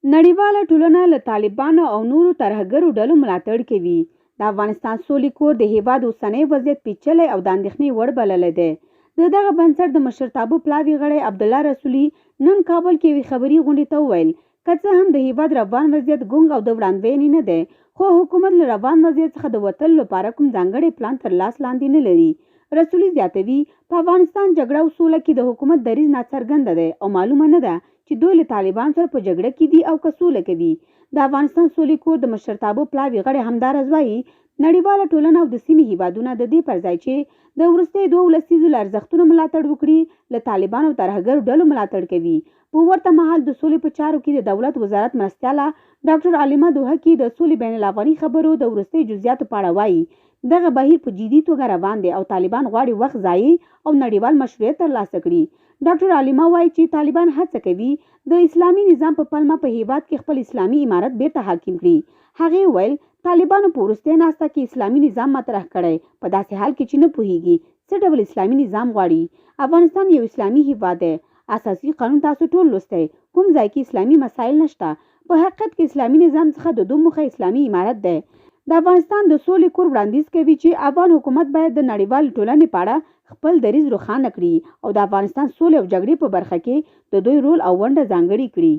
نړیواله ټولنه له طالبانو او نورو ترهګرو ډلو ملاتړ کوي. د افغانستان سولې کور د هېواد اوسنی وضعیت پېچلی او د اندېښنې وړ بللی دی. د دغه بنسټ د مشرتابه پلاوي غړی عبدالله رسولي نن کابل کې یوې خبري غونډې ته وویل، که څه هم د هېواد روان وضعیت ګونګ او د وړاندوینې نه دی، خو حکومت له روان وضعیت څخه د وتلو لپاره کوم ځانګړی پلان تر لاس لاندې نه لري. رسولي زیاتوي، په افغانستان جګړه او سوله کې د حکومت دریځ ناڅرګند دی او معلومه نه ده چې دوی له طالبانو سره په جګړه کې دي او که سوله کوي. د افغانستان سولې کور د مشرتابه پلاوي غړی همداراز وايي، نړیواله ټولنه او د سیمې هېوادونه د دې پر ځای چې د وروستیو دوو لسیزو له ارزښتونو ملاتړ وکړي، له طالبانو او ترهګرو ډلو ملاتړ کوي. په ورته مهال د سولې په چارو کې د دولت وزارت مرستیاله ډاکټر عالمه دوحه کې د سولې بین الافغاني خبرو د وروستیو جزیاتو په اړه وايي، دغه بهیر په جدي توګه روان دی او طالبان غواړي وخت ضایع او نړیوال مشروعیت ترلاسه کړي. ډاکټر عالمه وايي چې طالبان هڅه کوي د اسلامي نظام په پلمه په هېواد کې خپل اسلامي امارت بېرته حاکم کړي. هغې وویل، طالبانو په وروستۍ ناسته کې اسلامي نظام مطرح کړی، په داسې حال کې چې نه پوهېږي څه ډول اسلامي نظام غواړي. افغانستان یو اسلامي هېواد دی، اساسي قانون تاسو ټول لوستی، کوم ځای کې اسلامي مسایل نشته. په حقیقت کې اسلامي نظام څخه د دوی موخه اسلامي امارت دی. د افغانستان د سولې کور وړاندیز کوي چې افغان حکومت باید د نړیوالې ټولنې په اړه خپل دریځ روښانه کړي او د افغانستان سولې او جګړې په برخه کې د دوی رول او ونډه ځانګړې کړي.